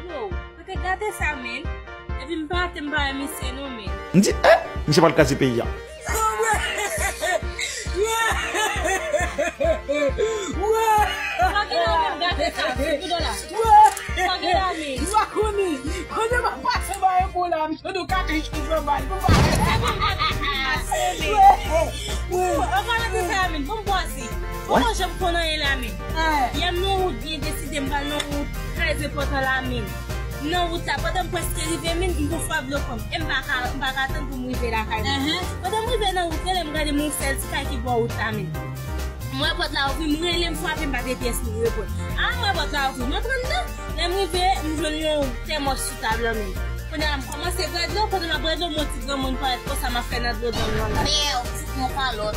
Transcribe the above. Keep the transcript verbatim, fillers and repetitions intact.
Yo, mwen te gate sa, men. Epi m pa te, m pa wè misye non, men. M di, eh, misye pral kraze peyi a. Sa gen la, men, gate sa, sou kou do la. Sa gen la, men. M pa konnen. Konnen m ap pase ba yon kou la, m sot ou ka te chou fè bay pou bay. An palan de sa, men, bon, m pase. Ou pa janm konn anyen la, men. Yè m nan wout byen deside, m pral nan wout trè enpòtan la, men. M nan wout la, pandan m prèske rive, men, m gon fwa dlo kò m. E m pa ka, m pa ka tann pou m rive lakay mwen. Pandan m rive nan wout, rele m gade m yon sèl ti kay ki bò wout la, men. M wè pòt la ouvri, m rele, m frape, m pa gen pyès pou m reponn. A, m wè pòt la ouvri, m antre anndan. Lè m rive, m jwenn yon tèmòs sou tab la, men. Kounye a, m kòmanse bwè dlo, pandan m ap bwè dlo, m wè yon ti granmoun parèt konsa, m ap fè nan dlo dlo m nan la. Mèw, fout mwen kalòt.